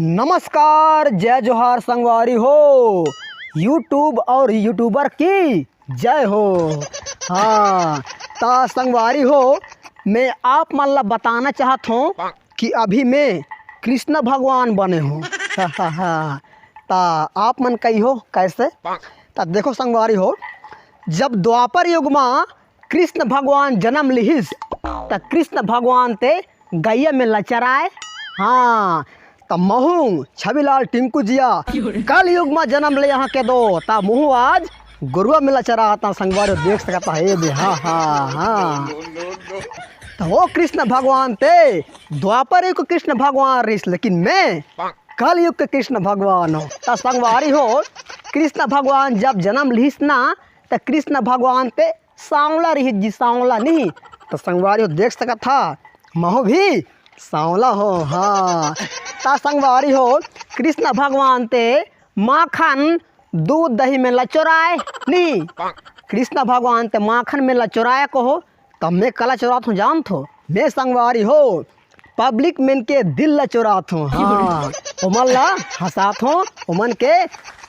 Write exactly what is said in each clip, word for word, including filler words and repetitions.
नमस्कार, जय जोहार संगवारी हो। YouTube और YouTuber की जय हो। हाँ, त संगवारी हो, मैं आप मन ला बताना चाहत हूँ कि अभी मैं कृष्ण भगवान बने हूँ। त आप मन कही हो कैसे? त देखो संगवारी हो, जब द्वापर युग मा कृष्ण भगवान जन्म लिहिस, त कृष्ण भगवान ते गैया में लचराए। हाँ, त महू छविलाल टिंकू जिया कल युग मा जन्म ले यहाँ के दो, त महू आज गुरुआ में लचरा आता संगवारी देख सकता है बे। हाँ, हाँ, हाँ। त वो कृष्ण भगवान ते द्वापर युग के कृष्ण भगवान रिस, लेकिन मैं कल युग के कृष्ण भगवान हो। त संगवारी हो, कृष्ण भगवान जब जन्म लिहिस ना, त कृष्ण भगवान ते सांवला रिहिस जी, सांवला नहीं। त संगवारी हो देख सकत हा, महू भी सांवला हो। हाँ, त संगवारी हो, कृष्ण भगवान ते माखन दूध दही में लचोराए नहीं। कृष्ण भगवान ते माखन में लचोराए को हो, त मैं कला चोरात हूँ जानत हो, मैं संगवारी हो पब्लिक मन के दिल ला चोरात हूँ। हाँ, ओमन ला हंसात हूँ, ओमन के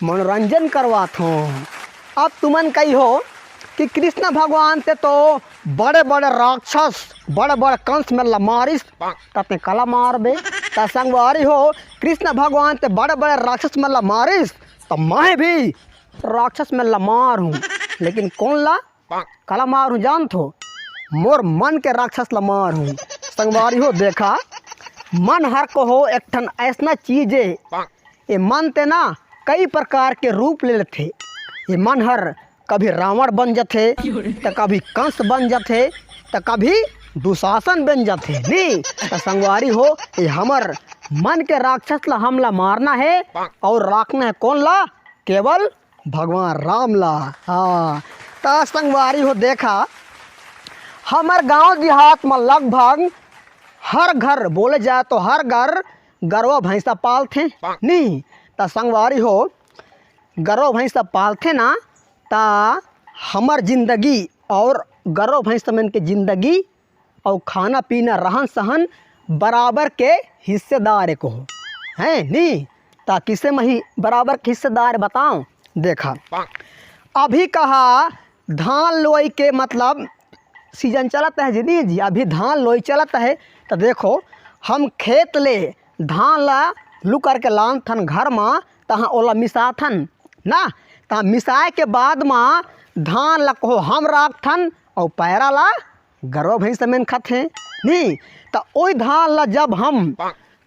मनोरंजन करवात हूँ। अब तुमन कही हो कि कृष्ण भगवान ते तो बड़े बड़े राक्षस, बड़े बड़े कंस मन ला मारिस, त ते कला मारबे। त संगवारी हो, कृष्ण भगवान ते बड़े बड़े राक्षस मन ला मारिस, त मैं भी राक्षस मन ला मार हूँ, लेकिन कौन ला कला मार हूँ जानत हो? मोर मन के राक्षस ला मार हूँ। संगवारी हो देखा, मन हर को हो एक ठन ऐसना चीज है, ये मन ते ना कई प्रकार के रूप ले लेथे। ये मन हर कभी रावण बन जथे, त कभी कंस बन जथे, त कभी दुशासन बन जथे। नहीं त संगवारी हो, ये हमर मन के राक्षस ला हमला मारना है और राखना है कौन ला? केवल भगवान राम ला। हाँ, त संगवारी हो देखा, हमर गांव देहात म लगभग हर घर, बोले जाए तो हर घर गरवा भैंसा पालथे। नहीं त संगवारी हो, गरवा भैंसा पालथे ना, त हमर जिंदगी और गरवा भैंसा मन के जिंदगी अउ खाना पीना, रहन सहन बराबर के हिस्सेदार एक हो, हैं नी? त किसे म ही बराबर के हिस्सेदार बताओ। देखा, अभी कहा धान लुवई के मतलब सीजन चलत है जी, नी जी, अभी धान लुवई चलत है। त देखो, हम खेत ले धान ला लू करके लानथन घर म, तहाँ ओला मिसाथन ना, तहाँ मिसाए के बाद म धान ला कहो हम राखथन अउ पैरा ला गरवा भैंस मन खाथे, नी? त ओई धान ला जब हम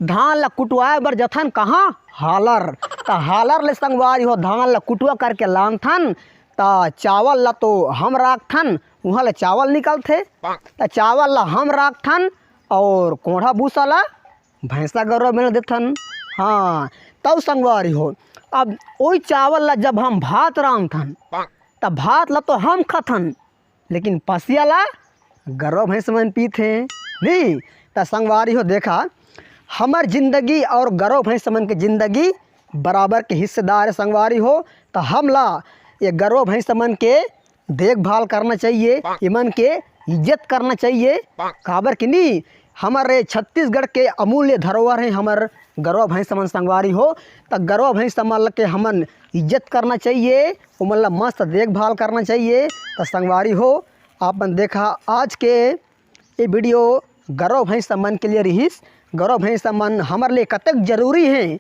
धान ला कुटवाए बर जथन कहाँ? हालर। त हालर ले संगवारी हो धान ला कुटवा करके लानथन, त चावल ला तो हम राखथन, उहाँ ले चावल निकलथे, त चावल ला हम राखथन और कोंढ़ा भूसा ला भैंसा गरवा मन ला देथन। हाँ, तब संगवारी हो, अब ओई चावल ला जब हम भात रांधथन, त भात ला तो हम खाथन, लेकिन पसिया ला गरवा भैंस मन पीथे, नी? त संगवारी हो देखा, हमर जिंदगी और गरवा भैंस मन के जिंदगी बराबर के हिस्सेदार है संगवारी हो। त हमला ये गरवा भैंस मन के देखभाल करना चाहिए, इमन के इज्जत करना चाहिए। काबर कि नी, हमर ये छत्तीसगढ़ के अमूल्य धरोहर है हमर गरवा भैंस मन संगवारी हो। त गरवा भैंस मन के हमन इज्जत करना चाहिए, ओमन ला मस्त देखभाल करना चाहिए। त संगवारी हो, आप मन देखा आज के ये वीडियो गरवा भैंस मन के लिए रिहिस। गरवा भैंस मन हमर लिए कतेक जरूरी है,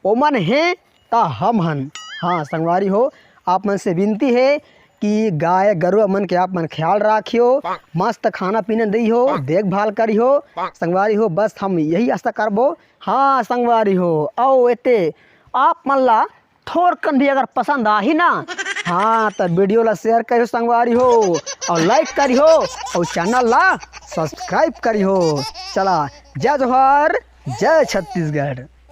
ओमन हे त हम हन। हाँ संगवारी हो, आप मन से विनती है कि गाय गरवा मन के आप मन ख्याल राखियो, मस्त खाना पीना दइहो, देखभाल करिहो। संगवारी हो, बस हम यही आशा करबो। हाँ संगवारी हो, अउ एते आप मन ला थोरकन भी अगर पसंद आही ना, हाँ, त वीडियो ला शेयर करिहो संगवारी हो, अउ लाइक करिहो, अउ चैनल ला सब्सक्राइब करिहो। चला, जय जोहार, जय छत्तीसगढ़।